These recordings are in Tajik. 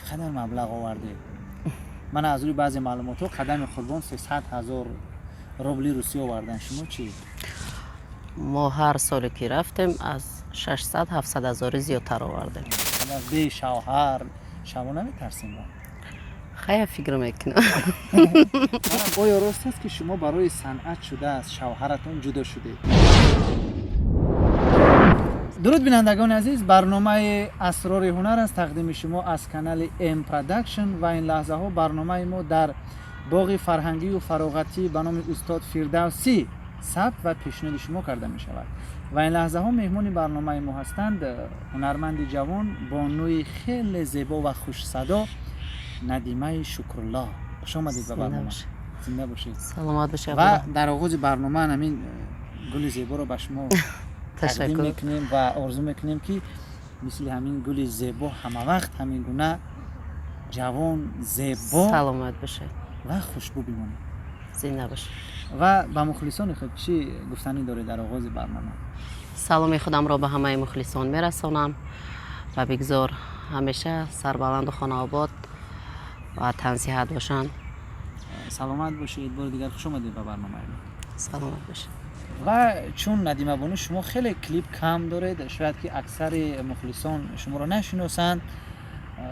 Қадар маблағ овардед? Ман аз рӯи баъзе маълумотҳо Қадами Қурбон 300 ҳазор рубли русӣ овардан. Шумо чӣ? Мо ҳар соле ки рафтем, аз 600-700 ҳазорӣ зиёдтар овардем. Қадар бе шавҳар шаво наметарсем? Хая, фикр мекунам. Оё рост аст, ки шумо барои санъат шуда аз шавҳаратон ҷудо шудед? Дуруд, бинандагони азиз! Барномаи «Асрори ҳунар» аст, тақдими шумо аз канали М Продакшн, ва ин лаҳзаҳо барномаи мо дар боғи фарҳангию фароғатӣ ба номи устод Фирдавсӣ сабт ва пешниҳоди шумо карда мешавад. Ва ин лаҳзаҳо меҳмони барномаи мо ҳастанд ҳунарманди ҷавон, бонуи хеле зебо ва хушсадо Надимаи Шукруллоҳ. Хуш омадед ба барнома, зинда бошед. Саломат бошед. Ва дар оғози барнома ҳамин гули зеборо ба шумо тақдим мекунем ва орзу мекунем, ки мисли ҳамин гули зебо ҳамавақт ҳамин гуна ҷавон, зебо Саломат бошед. ва хушбӯ бимонед. Зинда бошед. Ва ба мухлисони худ чӣ гуфтанӣ доред дар оғози барнома? Саломи худамро ба ҳамаи мухлисон мерасонам ва бигзор ҳамеша сарбаланду хонаобод ва тансиҳат бошанд. Саломат бошед. Бори дигар хуш омадед ба барномаи мо. Саломат бошед. Ва чун, Надима бону, шумо хеле клип кам доред, шояд ки аксари мухлисон шуморо нашиносанд,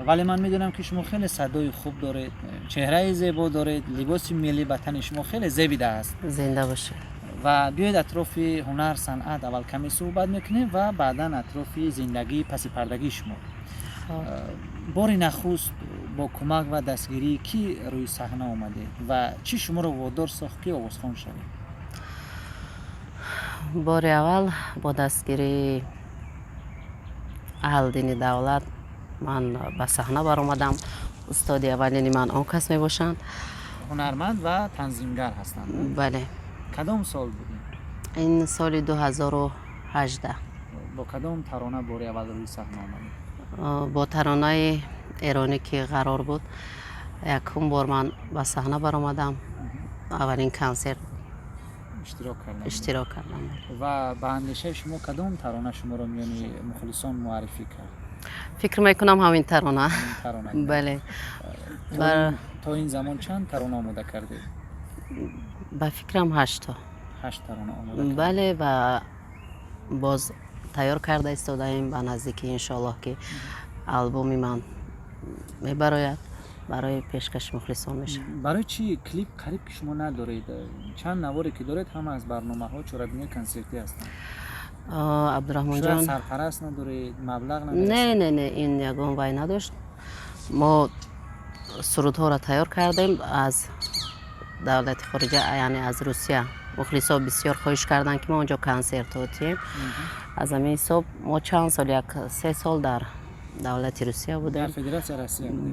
вале ман медонам, ки шумо хеле садои хуб доред, чеҳраи зебо доред, либоси миллӣ ба тани шумо хеле зебидааст. Зинда бошед. Ва биёед, атрофи ҳунар, санъат аввал каме суҳбат мекунем ва баъдан атрофи зиндагии пасипардагии шумо. Бори нахуст бо кӯмак ва дастгирии кӣ рӯи саҳна омадед ва чӣ шуморо водор сохт, ки овозхон шавед? Бори аввал бо дастгирии Аҳлиддини Давлат ман ба саҳна баромадам. Устоди аввалини ман он кас мебошанд. Ҳунарманд ва танзимгар ҳастанд? Бале. Кадом сол будем? Ин соли 2018. Бо кадом тарона бори аввал рӯи саҳна омадед? Бо таронаи эронӣ, ки «Қарор» буд, якум бор ман ба саҳна баромадам, аввалин консерт иштирок кардам. Иштирок кардам. Ва ба андешаи шумо, кадом тарона шуморо миёни мухлисон муаррифӣ кард? Фикр мекунам, ҳамин тарона. Тарона? Бале. То ин замон чанд тарона омода кардед? Ба фикрам, ҳашто. Ҳашт тарона омода? Бале, ва боз тайёр карда истодаем. Ба наздикӣ, иншоаллоҳ, ки албоми ман мебарояд, барои пешкаши мухлисон мешавад. Барои чӣ клип қариб ки шумо надоред? Чанд наворе ки доред, ҳама аз барномаҳо, чорабиниҳои консертӣ ҳастанд. Абдураҳмонҷон, сарпараст надоред, маблағ? Не, не, не, ин ягон вай надошт. Мо сурудҳоро тайёр кардем аз давлати хориҷа, яъне аз Русия. Мухлисо бисёр хоҳиш карданд, ки мо онҷо консертҳо тиҳем. Аз ҳамин ҳисоб мо чанд сол, як се сол дар давлати Русия будем.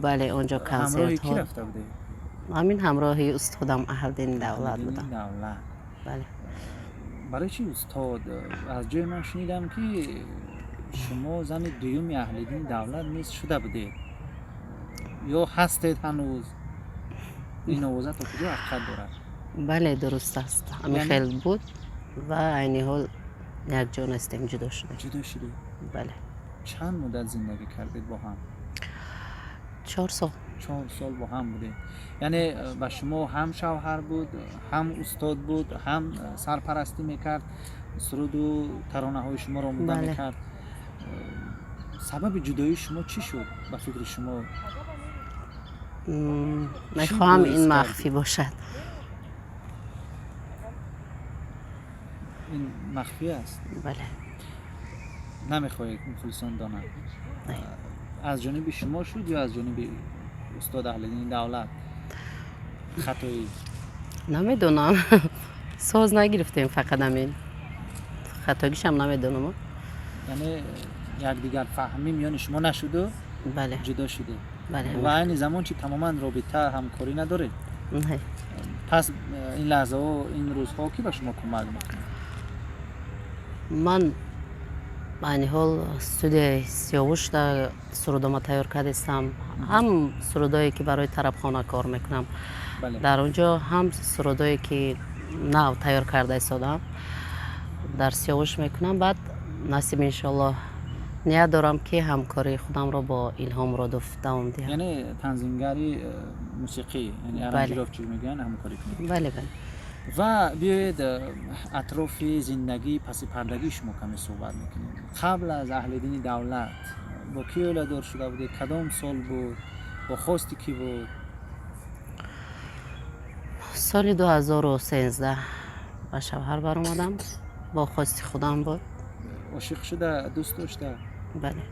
Бале, онҷо консертҳо. Ҳамин ҳамроҳи устодам Аҳлиддини Давлат будам. Бале. Барои чи устод? Аз ҷое ман шунидам, ки шумо зани дуюми Аҳлиддини Давлат низ шуда будед ё ҳастед ҳанӯз. Ин овоза то куҷо ҳақиқат дорад? Бале, дуруст аст, ҳамин хел буд ва айни ҳол якҷо нестем, ҷудо шудем. Ҷудо шудед? Бале. Чанд муддат зиндагӣ кардед бо ҳам? 4 сол. 4 сол бо ҳам будед. Яъне ба шумо ҳам шавҳар буд, ҳам устод буд, ҳам сарпарастӣ мекард, суруду таронаҳои шуморо омода мекард. Сабаби ҷудоии шумо чӣ шуд, ба фикри шумо? Мехоҳам ин махфӣ бошад. Ин махфӣ аст? Бале. Намехоҳед мухлисон донанд? Аз ҷониби шумо шуд ё аз ҷониби устод Аҳлиддини Давлат хатоӣ? Намедонам, соз нагирифтем, фақат ҳамин хатогишам намедонам. Яъне якдигар фаҳмӣ миёни шумо нашуду Бале. ҷудо шудед? Бале. Ва айни замон чи, тамоман робита, ҳамкорӣ надоред? Не. Пас ин лаҳзаҳо, ин рӯзҳо кӣ ба шумо кӯмак мекунад? Ман айни ҳол студияи Сиёвушда сурудома тайёр кардистам, ҳам сурудое ки барои тарабхона кор мекунам дар он ҷо, ҳам сурудое ки нав тайёр карда истодам, дар Сиёвуш мекунам. Баъд насиб, иншоаллоҳ. Ният дорам, ки ҳамкории худамро бо Илҳом Муродов давом диҳам. Яъне танзимгари мусиқӣ, яъне аранжировщик мегӯянд, ҳамкорӣ кунед? Бале. Ва биёед, атрофи зиндагии пасипардагии шумо каме суҳбат мекунем. Қабл аз Аҳлиддини Давлат бо кӣ оиладор шуда будед, кадом сол буд, бо хости кӣ буд? Соли 2013 ба шавҳар баромадам, бо хости худам буд. Ошиқ шуда, дӯст дошта? Бале.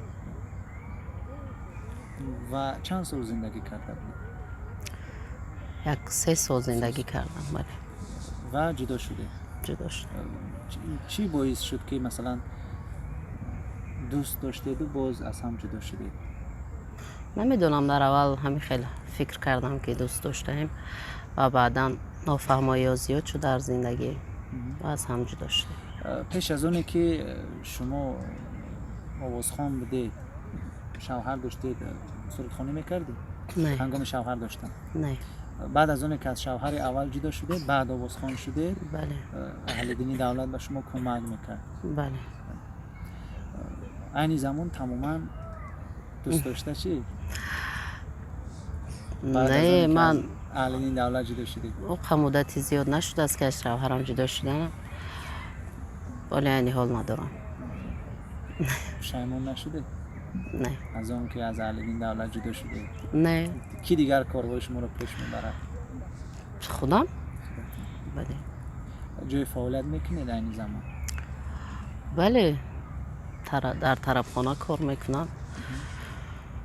Ва чанд сол зиндагӣ карда будед? Як 3 сол зиндагӣ кардам, бале. Ва ҷудо шудед? Ҷудо шудам. Чӣ боис шуд, ки масалан дӯст доштеду боз аз ҳам ҷудо шудед? Намедонам, дар аввал ҳамин хел фикр кардам, ки дӯст доштаем, ва баъдан нофаҳмоиҳо зиёд шуд дар зиндагӣ ва аз ҳам ҷудо шудем. Пеш аз оне ки шумо овозхон будед, шавҳар доштед, сурудхонӣ мекардед? Не. Ҳангоми шавҳар доштан? Не. Баъд аз оне ки аз шавҳари аввал ҷудо шудед, баъд овозхон шудед? Бале. Аҳлиддини Давлат ба шумо кӯмак мекард? Бале. Айни замон тамоман дӯст дошта чӣ? Не, ман Аҳлиддини Давлат ҷудо шудед? Оқа муддати зиёд нашудааст, ки аз шавҳарам ҷудо шуданам, вале айни ҳол надорам. Пушаймон нашудед? Не. Аз он ки аз Аҳлиддин Давлат ҷудо шудед? Не. Кӣ дигар корҳои шуморо пеш мебарад? Худам, бале. Ҷои фаъолият мекунед айни замон? Бале, дар тарабхона кор мекунам.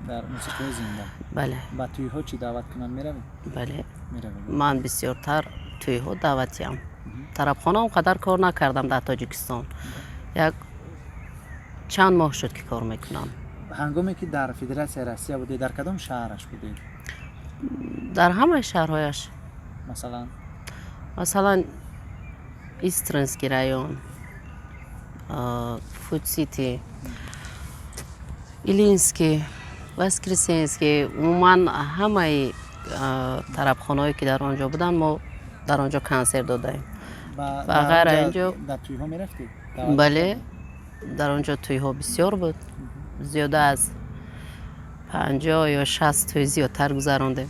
Дар мусиқиҳои зинда? Бале. Ба тӯйҳо чӣ, даъват кунанд, меравед? Бале. Меравед? Ман бисёртар тӯйҳо даъватиям. Тарабхона он қадар кор накардам дар Тоҷикистон, як чанд моҳ шуд, ки кор мекунам. Ҳангоме ки дар Федератсияи Россия будед, дар кадом шаҳраш будед? Дар ҳамаи шаҳрҳояш. Масалан? Масалан, Истринский район, Фуд-Сити, Илинский, Воскресенский, умуман ҳамаи тарабхонаҳое, ки дар он ҷо буданд, мо дар он ҷо консерт додаем. Ва ғайр аз ин ҷо дар тӯйҳо мерафтед? Бале, дар он ҷо тӯйҳо бисёр буд, зиёда аз 50 ё 60 тӯй зиёдтар гузарондем.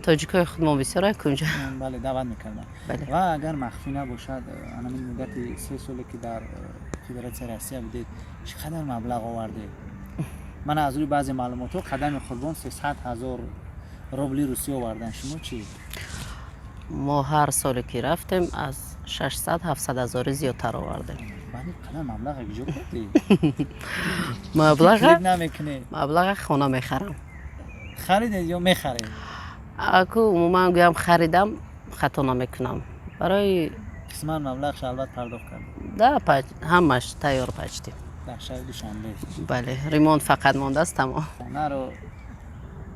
Тоҷикои худмо бисёр кунҷа. Бале, даъват мекардам. Ва агар махфӣ набошад, анамин муддати 3 соле ки дар Федератсияи Россия будед, чӣ қадар маблағ овардед? Ман аз рӯи баъзе маълумотҳо, Қадами Қурбон 300 000 рубли русӣ овардан, шумо чӣ? Мо ҳар соле ки рафтем, аз 600-700 ҳазорӣ зиёдтар овардем. Баъди қадар маблағ якҷо кардӣ? Маблаға намекунед? Маблаға хона мехарам. Харидед ё мехаред? Аку умуман гӯям, харидам, хато намекунам барои Қисман маблағша албат пардохт кардед? Да, ҳамаш тайёр почти. Дар шаҳри Душанбе? Бале, ремонт фақат мондааст, тамом. Хонаро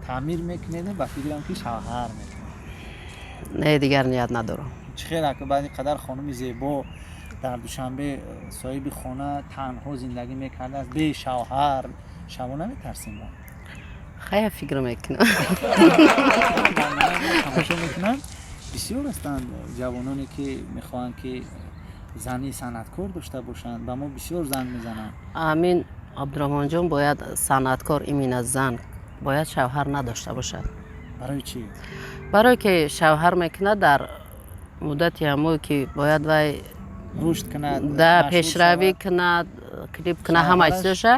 таъмир мекунеду ба фикрам, ки шавҳар мекунед? Не, дигар ният надорам. Чӣ хел, ака, баъди қадар хонуми зебо дар Душанбе, соҳиби хона, танҳо зиндагӣ мекардааст, бе шавҳар, шаво наметарсем? Хая, фикр мекунам. Тамошо мекунам, бисёр ҳастанд ҷавононе, ки мехоҳанд, ки зани санъаткор дошта бошанд, ба мо бисёр занг мезананд. Амин, Абдураҳмонҷон, бояд санъаткор именно зан бояд шавҳар надошта бошад. Барои чӣ? Барое ки шавҳар мекунад, дар муддати ҳамое ки бояд вай рушд кунад, да, машҳур пешравӣ шавад. Кунад, клип кунад, ҳама Шавҳараш чизоша,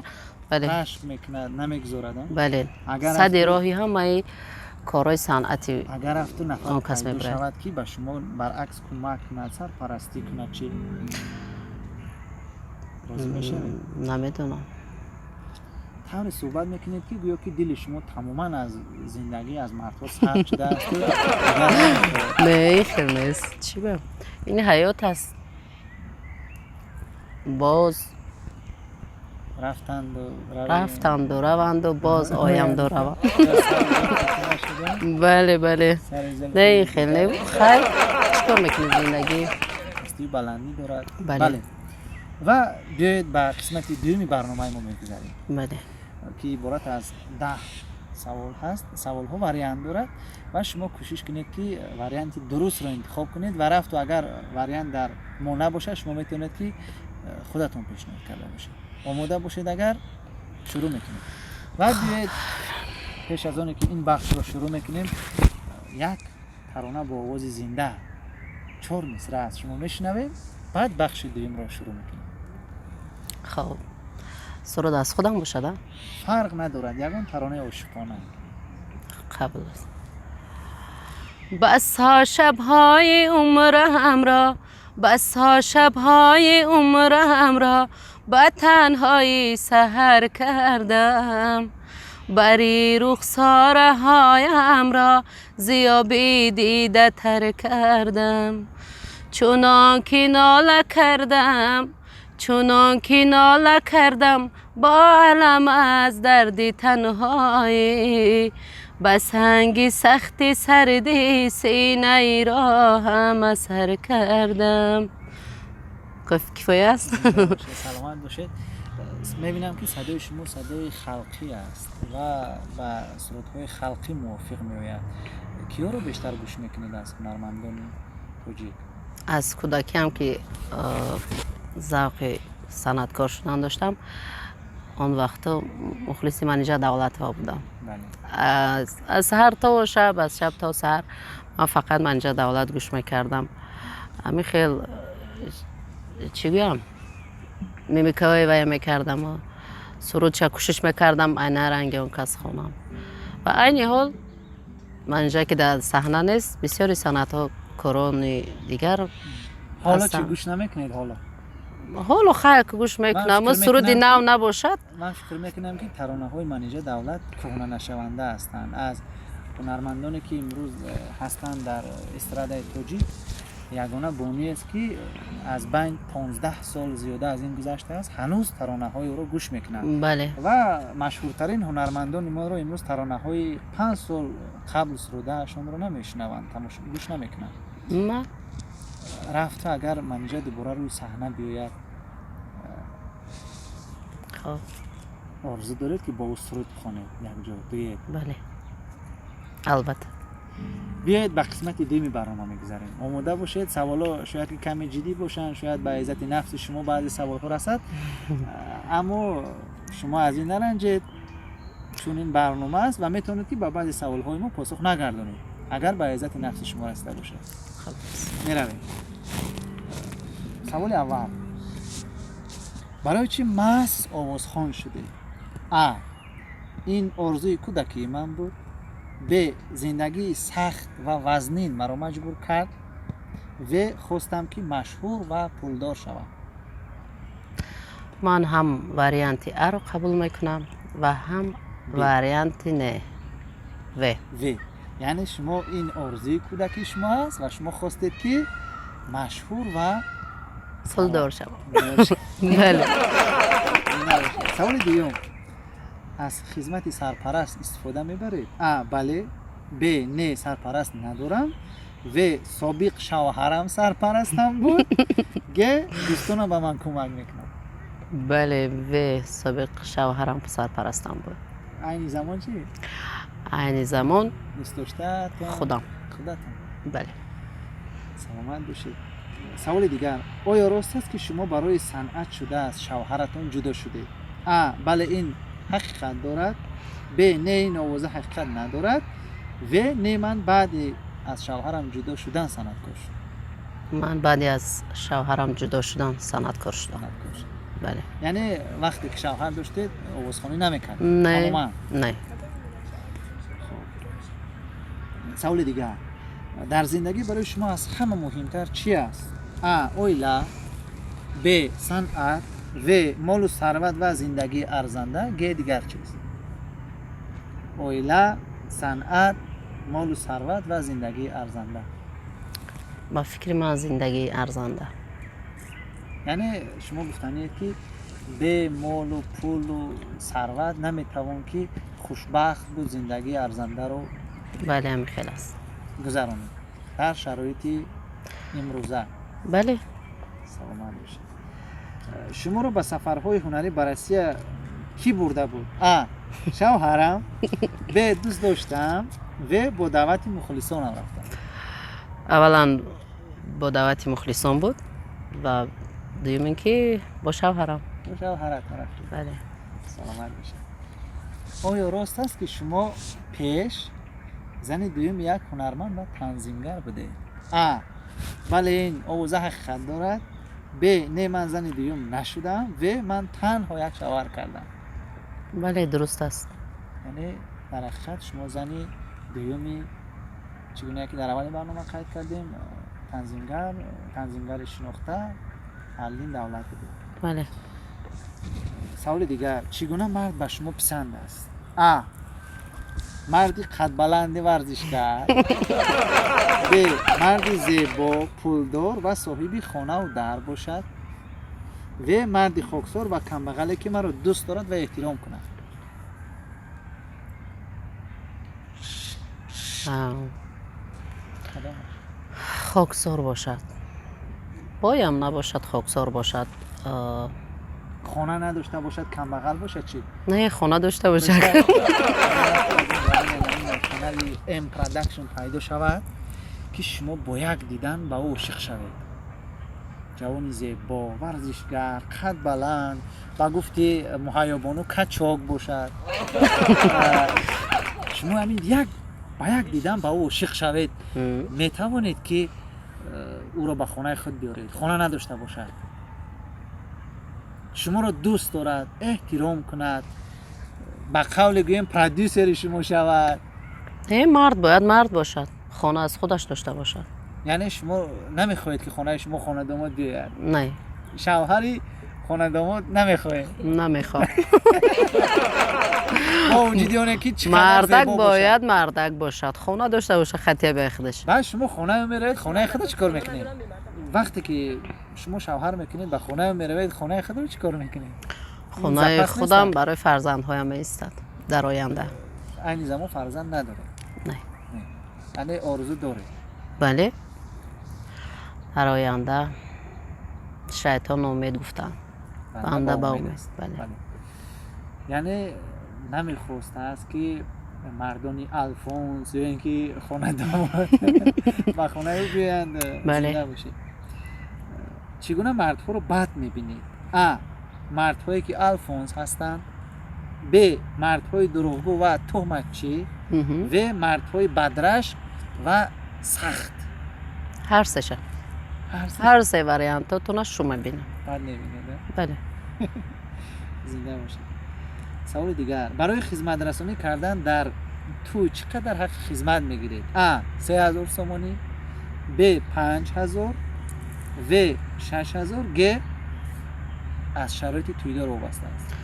бале. Рашк мекунад, намегузорад, а? Бале. Агар сади роҳи ҳамаи корҳои санъати Агар рафту нафар он кас пайдо мебарад. шавад, ки ба шумо баръакс кӯмак кунад, сарпарастӣ кунад, чӣ, розӣ мешавед? Намедонам. Тавре суҳбат мекунед, ки гӯё ки дили шумо тамоман аз зиндагӣ, аз мардҳо сард шудааст. Не, хел нест. Чӣ гӯям, ин ҳаёт аст боз. Рафтанду Рафтанду раванду боз оямду равам, бале. Не, ин хел не. Хайр, чӣ кор мекунӣ, зиндагӣ. Пастию баландӣ дорад. Бале. Бале, ва биёед, ба қисмати дуюми барномаи мо мегузарем, бале, ки иборат аз 10 савол ҳаст. Саволҳо вариант дорад ва шумо кӯшиш кунед, ки варианти дурустро интихоб кунед, ва рафту агар вариант дар мо набошад, шумо метавонед, ки худатон пешниҳод карда бошед. Омода бошед, агар шурӯъ мекунем. Ва биёед, пеш аз оне ки ин бахшро шурӯъ мекунем, як тарона бо овози зинда, чор мисра аз шумо мешунавем, баъд бахши дуюмро шурӯъ мекунем. Хоб, суруд аз худам бошад, а? Фарқ надорад, ягон таронаи ошиқона. Қабул аст. Басо шабҳои умрамро, басо шабҳои умрамро ба танҳоӣ саҳар кардам, бари рухсораҳоямро зи оби дида тар кардам, чунон ки нола кардам, чунон ки нола кардам бо алам аз дарди танҳоӣ, ба санги сахти сарди синаи роҳам асар кардам. Кифоя аст? Саломат бошед. Мебинам, ки садои шумо садои халқӣ аст ва ба сурудҳои халқӣ мувофиқ меояд. Киёро бештар гӯш мекунед аз ҳунармандони тоҷик? Аз кӯдакиам ки завқи санъаткор шудан доштам, он вақто мухлиси Манижа Давлатова будам. Аз саҳар то шаб, аз шаб то саҳар ман фақат Манижа Давлат гӯш мекардам. Ҳамин хел, чӣ гӯям, мимикаҳои вая мекардам, сурудша кӯшиш мекардам айна ранги он кас хонам. Ва айни ҳол Манижа ки дар саҳна нест, бисёри санъатҳо корони дигар. Ҳоло чӣ, гӯш намекунед ҳоло? Ҳоло хайр, ки гӯш мекунам, суруди нав набошад. Ман фикр мекунам, ки таронаҳои Манижа Давлат кӯҳнанашаванда ҳастанд. Аз ҳунармандоне ки имрӯз ҳастанд дар эстрадаи тоҷик, ягона бонуест, ки аз байн 15 сол зиёда аз ин гузаштааст, ҳанӯз таронаҳои ӯро гӯш мекунанд. Ва машҳуртарин ҳунармандони моро имрӯз таронаҳои 5 сол қабл сурудаашонро намешунаванд, гӯш намекунанд. Рафта, агар Манижа дубора рӯи саҳна биёяд, орзу доред, ки бо ӯ суруд хонед, якҷо дует? Бале, албатта. Биёед, ба қисмати дуюми барнома мегузарем. Омода бошед, саволҳо шояд ки каме ҷиддӣ бошанд, шояд ба иззати нафси шумо баъзе саволҳо расад, аммо шумо аз ин наранҷед, чун ин барнома аст ва метавонед, ки ба баъзе саволҳои мо посух нагардонед, агар ба иззати нафси шумо расида бошад. Меравем. Саволи аввал: барои чӣ маҳз овозхон шудед? А, ин орзуи кӯдакии ман буд. Б, зиндагии сахт ва вазнин маро маҷбур кард. В, хостам, ки машҳур ва пулдор шавам. Ман ҳам варианти аро қабул мекунам ва ҳам варианти не, в. В. Яъне шумо, ин орзуи кӯдакии шумо аст ва шумо хостед, ки машҳур ва пулдор шавам, бале. Саволи дуюм: аз хизмати сарпараст истифода мебаред? А, бале. Б, не, сарпараст надорам. В, собиқ шавҳарам сарпарастам буд. Г, дӯстонам ба ман кӯмак мекунанд. Бале, в, собиқ шавҳарам сарпарастам буд. Айни замон чӣ? Айни замон дӯстдоштаатон? Худам. Худатон? Бале. Саломат бошед. Саволи дигар: оё рост аст, ки шумо барои санъат шуда аз шавҳаратон ҷудо шудед? А, бале, ин ҳақиқат дорад. Б, не, ин овоза ҳақиқат надорад. В, не, ман баъди аз шавҳарам ҷудо шудан санъаткор шудам. Ман баъди аз шавҳарам ҷудо шудан санъаткор шудам. Санъаткор шудам. Бале. Яъне вақте ки шавҳар доштед, овозхонӣ намекардед? Не. Тамоман? Не. Саволи дигар: дар зиндагӣ барои шумо аз ҳама муҳимтар чи аст? А, оила. Б, санъат. В, молу сарват ва зиндагии арзанда. Г, дигар чиз. Оила, санъат, молу сарват ва зиндагии арзанда. Ба фикри ман, зиндагии арзанда. Яъне шумо гуфтаниед, ки бе молу пулу сарват наметавон, ки хушбахт буд, зиндагии арзандаро Бале, ҳамин хел аст. гузаронед дар шароити имрӯза? Бале. Саломат бошед. Шуморо ба сафарҳои ҳунарӣ ба Россия кӣ бурда буд? А, шавҳарам. Б, дӯст доштам. В, бо даъвати мухлисонам рафтам. Аввалан, бо даъвати мухлисон буд ва дуюм ин ки бо шавҳарам. Бо шавҳаратон рафтед? Бале. Саломат бошед. Оё рост аст, ки шумо пеш зани дуюми як ҳунарманд ва танзимгар будед? А, бале, ин овоза ҳақиқат дорад. Б, не, ман зани дуюм нашудам. В, ман танҳо як шавҳар кардам. Бале, дуруст аст. Яъне дар ҳақиқат шумо зани дуюми, чӣ гуна ки дар аввали барнома қайд кардем, танзимгар, танзимгари шинохта Аллин Давлат будед? Бале. Саволи дигар: чӣ гуна мард ба шумо писанд аст? А, марди қадбаланди варзишгар. Б, марди зебо, пулдор ва соҳиби хонаву дар бошад. В, марди хоксор ва камбағале, ки маро дӯст дорад ва эҳтиром кунад. Кадомаш? Хоксор бошад, боям набошад, хоксор бошад. Хона надошта бошад, камбағал бошад чӣ? Не, хона дошта бошад. Канали М Продакшн пайдо шавад, ки шумо бо як дидан ба ӯ ошиқ шавед. Ҷавони зебо, варзишгар, қад баланд, ба гуфти Муҳайёбону, качок бошад. Шумо ҳамин як ба як дидан ба ӯ ошиқ шавед, метавонед, ки ӯро ба хонаи худ биёред? Хона надошта бошад, шуморо дӯст дорад, эҳтиром кунад, ба қавле гӯем, продюсери шумо шавад. Не, мард бояд мард бошад, хона аз худаш дошта бошад. Яъне шумо намехоҳед, ки хонаи шумо хонадомод биёяд? Не. Шавҳари хонадомод намехоҳед? Намехоҳам. Бо вуҷуди оне ки чӣ қадар Мардак зебо бошад? Бояд мардак бошад, хона дошта бошад, хотя бы худаш. Баъд шумо хона меравед, хонаи худо чӣ кор мекунед? Вақте ки шумо шавҳар мекунед, ба хона меравед, хонаи худро чӣ кор мекунед? Хонаи Запас худам нест? барои фарзандҳоям меистад дар оянда. Айни замон фарзанд надоред? Не. Не. Яъне орзу доред? Бале, дар оянда. Шайтон умед гуфтанд, банда ба умед. Бале. Бале. Яъне намехостааст, ки мардони алфонс ё ин ки хонадомод ба хонаи ӯ биёянд? Бале. Зинда бошед. Чӣ гуна мардҳоро бад мебинед? А, мардҳое, ки алфонс ҳастанд. Б, мардҳои дурӯғгӯ ва туҳматчӣ. В, мардҳои бадрашк ва сахт. Ҳар сеша. Ҳар се? Ҳар се вариантотона шу мебинам. Бад мебинед, а? Бале. Зинда бошед. Саволи дигар: барои хизматрасонӣ кардан дар тӯй чӣ қадар ҳаққи хизмат мегиред? А, 3000 сомонӣ. Б, 5000. В, 6000. Г, аз шароити тӯйдор вобаста аст.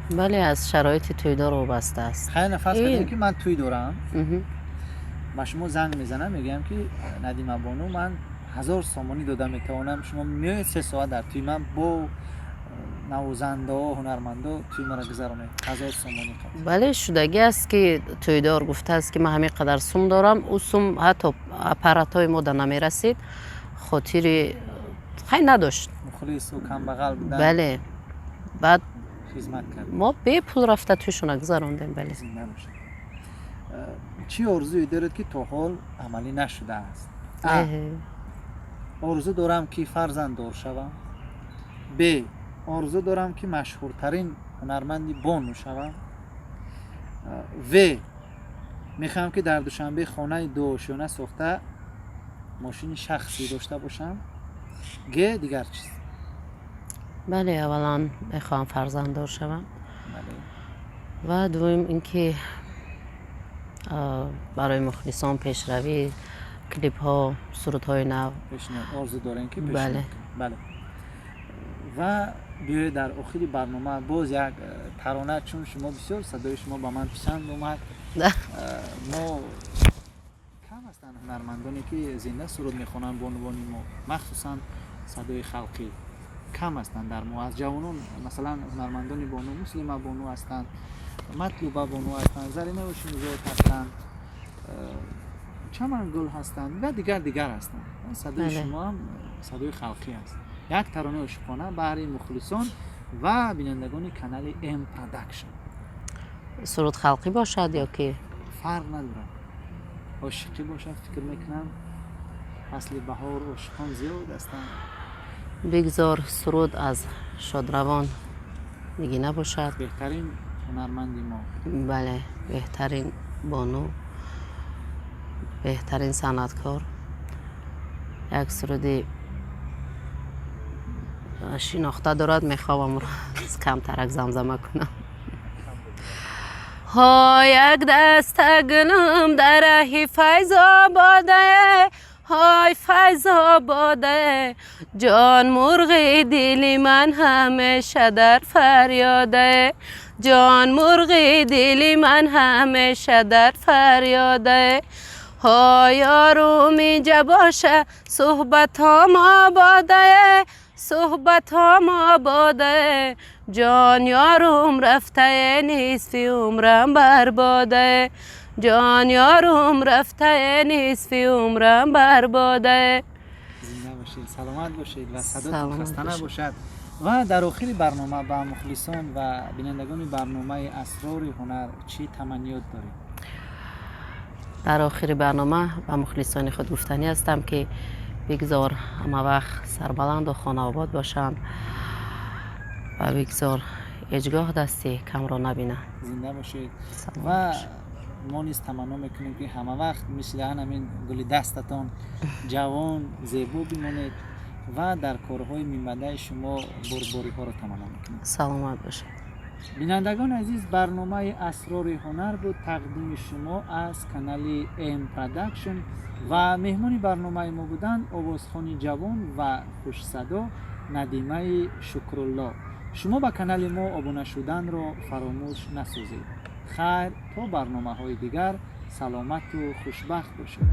Бале, аз шароити тӯйдор вобаста аст. Хай, нафарз кардем, ки ман тӯй дорам, ба шумо занг мезанам, мегӯям, ки Надима бону, ман 1000 сомонӣ дода метавонам, шумо меоед, 3 соат дар тӯи ман бо навозандао, ҳунармандо тӯи маро гузаронед, 1000 сомонӣ қад. Бале, шудагӣ аст, ки тӯйдор гуфтааст, ки ман ҳамин қадар сум дорам. Ӯ сум ҳатто аппаратҳои мо да намерасид, хотири хай надошт. Мухлису камбағал будан. Бале, баъд хизмат кард. Мо бепул рафта тӯйшона гузарондем, бале. Зинда бошед. Чӣ орзуе доред, ки то ҳол амалӣ нашудааст? А, орзу дорам, ки фарзанддор шавам. Б, орзу дорам, ки машҳуртарин ҳунарманди бону шавам. В, мехоҳам, ки дар Душанбе хонаи дуошёна сохта, мошини шахсӣ дошта бошам. Г, дигар чиз. Бале, аввалан мехоҳам фарзанддор шавам. Ва дуюм ин ки барои мухлисон пешравӣ, клипҳо, сурудҳои нав. Пешниҳод, орзу дорем, ки Бале. пешниҳод кунем. Бале, ва биёед, дар охири барнома боз як тарона, чун шумо бисёр, садои шумо ба ман писанд омад. Мо кам ҳастанд ҳунармандоне, ки зинда суруд мехонанд. Бонувони мо, махсусан садои халқӣ, кам ҳастанд дар мо. Аз ҷавонон, масалан, ҳунармандони бону Муслима бону ҳастанд, Матлуба бону ҳастанд, Зарина Ҳошимзод ҳастанд, Чамангул ҳастанд ва дигар дигар ҳастанд. Садои шумо ҳам садои халқӣ аст. Як таронаи ошиқона баҳри мухлисон ва бинандагони канали М Продакшн. Суруд халқӣ бошад ё ки? Фарқ надорад, ошиқӣ бошад. Фикр мекунам, фасли баҳор, ошиқон зиёд ҳастанд. Бигзор суруд аз шодравон Нигина бошад. Беҳтарин ҳунарманди мо. Бале, беҳтарин бону, беҳтарин санъаткор. Як суруди шинохта дорад, мехоҳам камтарак замзама кунам. Ҳо, як даста гулум дар раҳи Файзободае, ҳой, Файзободае, ҷон мурғи дили ман ҳамеша дар фарёдае, ҷон мурғи дили ман ҳамеша дар фарёдае. Ҳо, ёрум инҷа боша, суҳбатҳом ободае, суҳбатҳом ободае, ҷон ёрум рафтае, нисфи умрам барбодае, ҷон ёрум рафтае, нисфи умрам барбодае. Зинда бошед, саломат бошед ва садотон Саломат хаста бошед. набошад. Ва дар охири барнома ба мухлисон ва бинандагони барномаи «Асрори ҳунар» чӣ таманниёт доред? Дар охири барнома ба мухлисони худ гуфтанӣ ҳастам, ки бигзор ҳамавақт сарбаланду хонаобод бошанд ва бигзор ҳеҷ гоҳ дасти камро набинанд. Зинда бошед. Саломат Ва бошед. мо низ таманно мекунем, ки ҳамавақт мисли ҳамин гули дастатон ҷавон, зебо бимонед ва дар корҳои минбаъдаи шумо бурдбориҳоро таманно мекунем. Саломат бошед. Бинандагони азиз, барномаи «Асрори ҳунар» буд, тақдими шумо аз канали M Production, ва меҳмони барномаи мо буданд овозхони ҷавон ва хушсадо Надимаи Шукрулло. Шумо ба канали мо обуна шуданро фаромӯш насозед. Хайр, то барномаҳои дигар саломату хушбахт бошед.